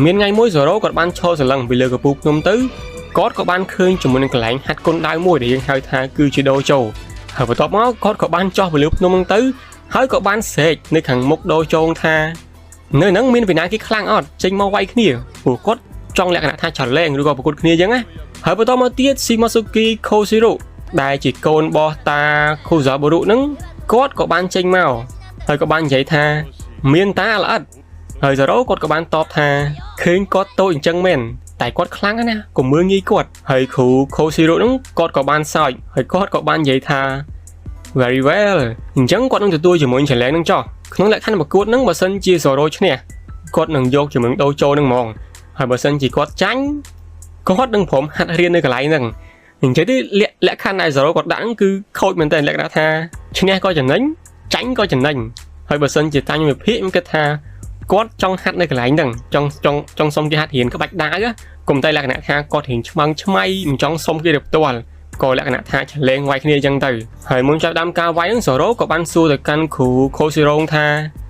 មានថ្ងៃមួយ Zoro គាត់បានឈរសន្លឹងពីលើកំពូលភ្នំទៅគាត់ក៏បានឃើញជាមួយនឹងកន្លែងហាត់គុនដាវមួយដែលយើងហៅថាគឺជា dojo ហើយបន្ទាប់មកគាត់ក៏បានចុះពីលើភ្នំហ្នឹងទៅហើយក៏បានស្រែកនៅខាងមុខ dojo ថានៅហ្នឹងមានវិណាគេខ្លាំងអត់ចេញមកវាយគ្នាព្រោះគាត់ចង់លក្ខណៈថា challenge ឬក៏ប្រកួតគ្នាអញ្ចឹងណាហើយបន្តមកទៀត Shimotsuki Koshiro ដែលជាកូនរបស់តា Kozaburu ហ្នឹងគាត់ក៏បានចេញមកហើយក៏បាននិយាយថាមានតាល្អិតហើយ Zoro គាត់ក៏បានតបថាឃើញគាត់តូចអញ្ចឹងមែនតែគាត់ខ្លាំងណាស់កុំមើលងាយគាត់ហើយគ្រូ Koshiro ហ្នឹងគាត់ក៏បានសើចហើយគាត់ក៏បាននិយាយថា very well អញ្ចឹងគាត់នឹងទទួលជាមួយ challenge ហ្នឹងចោះក្នុងលក្ខខណ្ឌប្រកួតហ្នឹងបើសិនជា Zoro ឈ្នះគាត់នឹងយកជាមួយ dojo ហ្នឹងហ្មងហើយបើសិនជាគាត់ចាញ់គាត់នឹងព្រមហាត់រៀននៅកន្លែងហ្នឹងអញ្ចឹងទេលក្ខលក្ខខណ្ឌដែល Zoro គាត់ដាក់ហ្នឹងគឺខូចមែនតើលក្ខណៈថាឈ្នះក៏ចំណេញចាញ់ក៏ចំណេញហើយបើសិនជាតាញ់វិភាគខ្ញុំគិតថាគាត់ចង់ហាត់នៅកន្លែងហ្នឹងចង់ចង់ចង់សុំគេហាត់រៀនក្បាច់ដាវកុំតែលក្ខណៈថាគាត់រៀងឆ្មើងឆ្មៃមិនចង់សុំគេទៅផ្ទាល់ក៏លក្ខណៈថាឆ្លេងវាយគ្នាអញ្ចឹងទៅហើយមុនចាប់ដើមការវាយហ្នឹង Zoro ក៏បានសួរទៅកាន់គ្រូ Koshiro ថា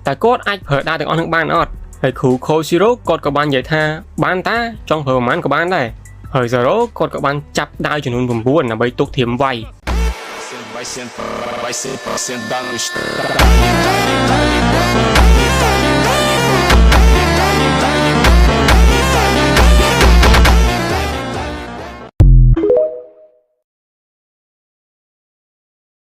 តើគាត់អាចប្រើដាវទាំងអស់ហ្នឹងបានអត់ហើយគ្រូ Koshiro គាត់ក៏បាននិយាយថាបានតាចង់ប្រើប្រហែលក៏បានដែរហើយ Zoro គាត់ក៏បានចាប់ដាវចំនួន9ដើម្បីទុកត្រៀមវាយ Vai sentar, vai sentar, vai sentar no estado.